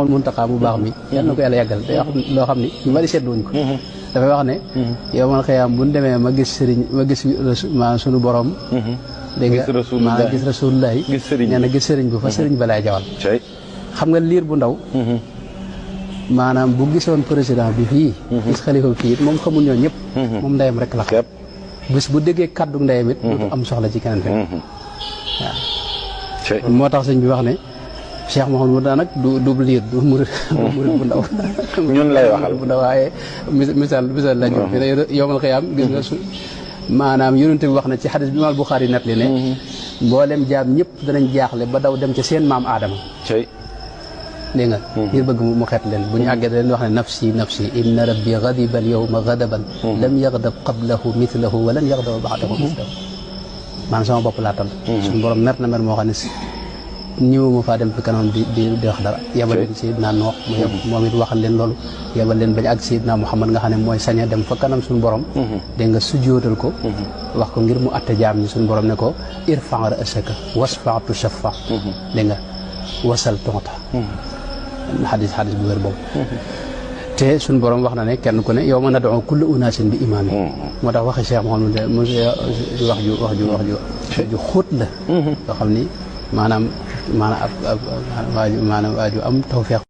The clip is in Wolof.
Muntaxa mu baax mi yal na ko yàlla yàggal day wax loo xam ni ñu bari seetluwuñ ko dafay wax ne yow man xëyaam bu ñu demee ma gis ma sunu borom dégg nga maanaam gis rasulullahi nee na gis sëriñ bu fa sëriñ ba lay jawal xam nga liir bu ndaw maanaam bu gisoon président bi fii gis xalifa fii it moom xamul ñoo ñëpp moom ndeyam rek la xam bis bu déggee kàddu ndeyam it dootu am soxla ci keneen fekk waaw moo tax sëñ bi wax ne Cheikh Mouhamadou nag du liir du murid bu ndaw ñun lay waxal bu ndaw waaye misaal la ñu fi ne yowmal xiyaam gis nga maanaam yonent bi wax na ci xadis bi imaam Buxaari net li ne mboolem jaam ñëpp danañ jaaxle ba daw dem ca seen maam aadama dégg nga ngir bëgg mu xeet leen bu ñu àggee da leen wax ne nafsi inna rabbi gadiba al yawma gadaban lam yagdab qablahu mithlahu wa lan yagdaba ba'dahu mithlahu maanaam sama bopp laa tal suñu borom mer na mer moo xam ne ñëwuma faa dem fi kanam di wax dara yebal leen Seydina Noox moom it waxal leen loolu yebal leen bañ ak Seydina Muhammad nga xam ne mooy sañ a dem fa kanam suñu borom dégg nga sujjóotal ko wax ko ngir mu atte jaam ñi suñu borom ne ko irfa' ra'saka wasfa' tushaffa dégg nga wasal tonta xadis bu wér boobu te suñu borom wax na ne kenn ku ne yow ma nad'u kulla unaasin bi imaami moo tax waxi Cheikh Mouhamed wax ju xóot la yoo xam ni maanaam waaju am tawfeex